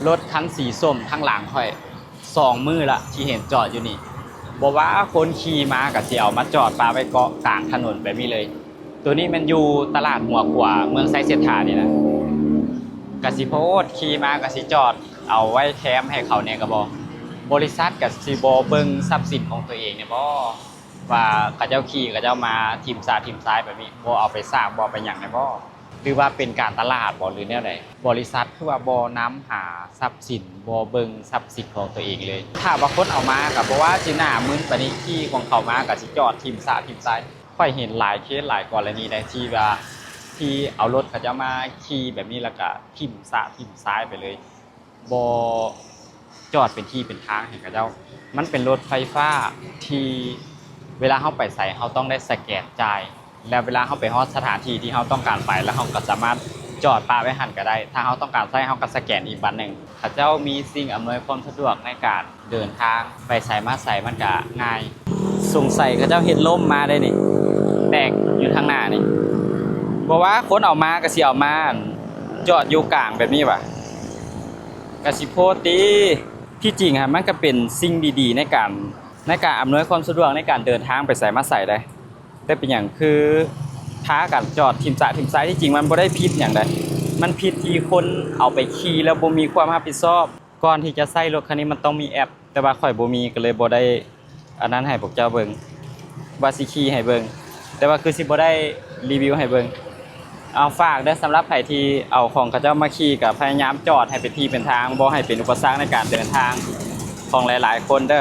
ລົດຄັນສີສົ້ມທາງຫຼັງຂ້ອຍ ສອງມື້ລະທີ່ເຫັນຈອດຢູ່ນີ້. ບໍ່ວ່າຄົນຂີ່ມາກະຊິເອົາມາຈອດປະໄວ້ເກາະກາງຖະໜົນແບບນີ້ເລີຍ. ໂຕນີ້ແມ່ນຢູ່ຕະຫຼາດຫົວຂົວ ເມືອງໄຊເສດຖານີ້ນະ. ກະຊິໂພດ ຂີ່ມາກະຊິຈອດເອົາໄວ້ແຄມໃຫ້ເຂົາແດ່ກະບໍ່. ບໍລິສັດກະຊິບໍ່ເບິ່ງຊັບສິນຂອງຕົວເອງແດ່ບໍ່? ວ່າເຂົາເຈົ້າຂີ່ ເຂົາເຈົ້າມາຖິ້ມສະຖິ້ມຊາຍແບບນີ້ ບໍ່ເອົາໄປສ້າງ ບໍ່ເອົາໄປຫຍັງແດ່ບໍ່? ຫຼືວ່າເປັນການຕະຫຼາດບໍ່ ຫຼືແນວໃດ? ບໍລິສັດຄືວ່າບໍ່ນຳຫາຊັບສິນ ບໍ່ເບິ່ງຊັບສິນຂອງຕົວເອງເລີຍ. ຖ້າວ່າຄົນເອົາມາກະບໍ່ວ່າຊິໜ້າມຶນປານນີ້ ຂີ່ຂອງເຂົາມາກະຊິຈອດຖິ້ມສະຖິ້ມຊາຍ. ຂ້ອຍເຫັນຫຼາຍເຄສຫຼາຍກໍລະນີໃດ ທີ່ວ່າ ທີ່ເອົາລົດເຂົາເຈົ້າມາຂີ່ແບບນີ້ ແລ້ວກະຖິ້ມສະຖິ້ມຊາຍໄປເລີຍ. ບໍ່ຈອດເປັນທີ່ເປັນທາງໃຫ້ເຂົາເຈົ້າ. ມັນເປັນລົດໄຟຟ້າທີ່ເວລາເຮົາໄປໃສ ເຮົາຕ້ອງໄດ້ສະແກນຈ່າຍ ແລ້ວເວລາເຮົາໄປຮອດສະຖານທີ່ທີ່ເຮົາຕ້ອງການໄປ ແລ້ວເຮົາກໍສາມາດຈອດປະໄວ້ຫັ້ນກໍໄດ້. ຖ້າເຮົາຕ້ອງການໃຊ້ ເຮົາກໍສະແກນອີກບັດໜຶ່ງ. ເຂົາເຈົ້າມີສິ່ງອຳນວຍຄວາມສະດວກໃນການເດີນທາງ ໄປໃສມາໃສມັນກະງ່າຍ. ສົງໄສເຂົາເຈົ້າເຮັດລົມມາໄດ໋ນີ້ ແຕກຢູ່ທາງໜ້ານີ້. ບໍ່ວ່າຄົນເອົາມາກະຊິເອົາມາ ອັ່ນ ຈອດຢູ່ກາງແບບນີ້ຫວາ? ກະຊິໂພດຕິ. ທີ່ຈິງຫັ້ນມັນກະເປັນສິ່ງດີໆໃນການ ໃນການອຳນວຍຄວາມສະດວກໃນການເດີນທາງໄປໃສມາໃສໄດ໋. ແຕ່ເປັນຫຍັງຄືພາກັນຈອດຖິ້ມສະຖິ້ມຊາຍ? ທີ່ຈິງມັນບໍ່ໄດ້ຜິດຫຍັງໃດ໋. ມັນຜິດທີ່ຄົນເອົາໄປຂີ່ແລ້ວບໍ່ມີຄວາມຮັບຜິດຊອບ. ກ່ອນທີ່ຈະໃຊ້ລົດຄັນນີ້ມັນຕ້ອງມີແອັບ ແຕ່ວ່າຂ້ອຍບໍ່ມີ ກໍເລີຍບໍ່ໄດ້ອັນນັ້ນໃຫ້ພວກເຈົ້າເບິ່ງ ວ່າຊິຂີ່ໃຫ້ເບິ່ງ ແຕ່ວ່າຄືຊິບໍ່ໄດ້ຣີວິວໃຫ້ເບິ່ງ. ເອົາ ຝາກເດີ ສຳລັບໃຜທີ່ເອົາຂອງເຂົາເຈົ້າມາຂີ່ ກໍພະຍາຍາມຈອດໃຫ້ເປັນທີ່ເປັນທາງ ບໍ່ໃຫ້ເປັນອຸປະສັກໃນການເດີນທາງຂອງຫຼາຍໆຄົນເດີ.